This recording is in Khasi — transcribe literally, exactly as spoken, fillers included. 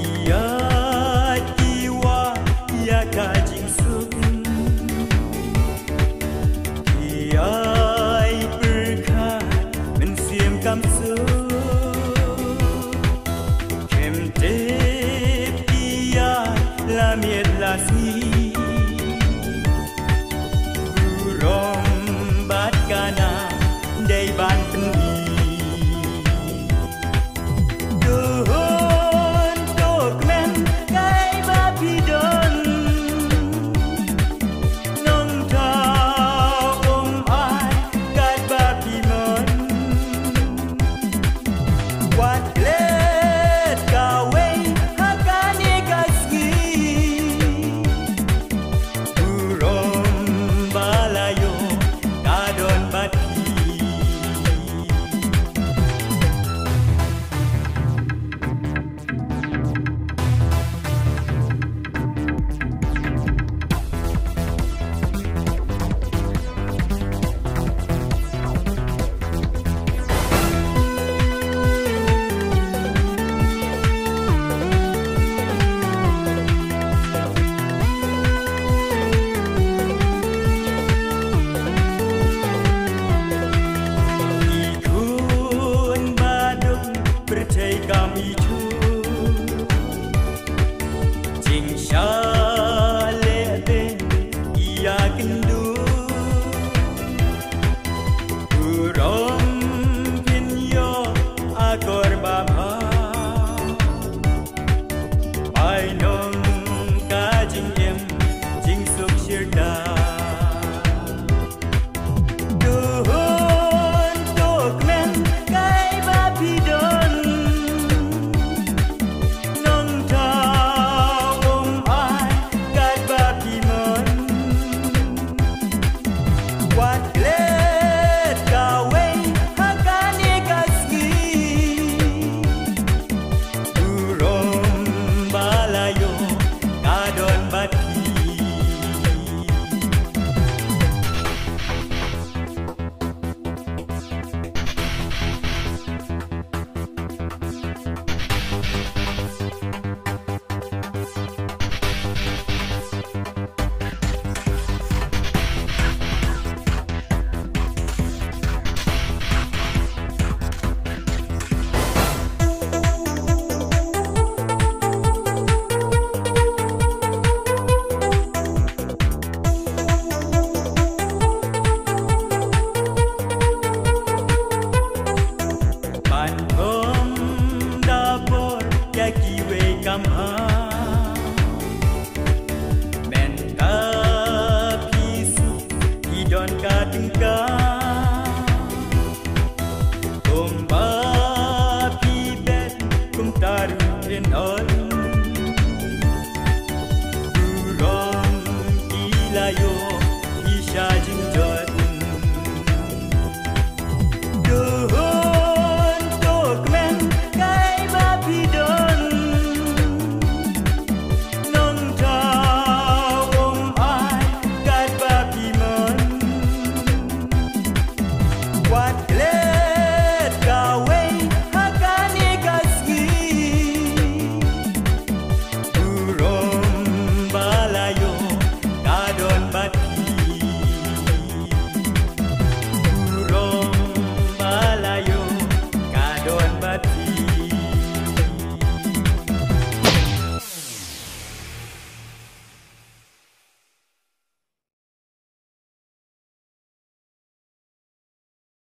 Ïa ki wa ïa ka jingsuk, ïa i pyrkhat mynsiem kam suk. Khem tip ïa la miet la sngi. Burom bad kana dei ban pyni. Don to kmen kai ba phi don. Nongthaw um ai kat ba phi mon. Wat klet kawei ha kane ka sngi. Burom ba la ïoh ka don bad phi. I khun ba duk pyrthei kam ithuh. Jingshah leh beiñ ïa kynduh. Burom phin ïoh akor ba bha. Baino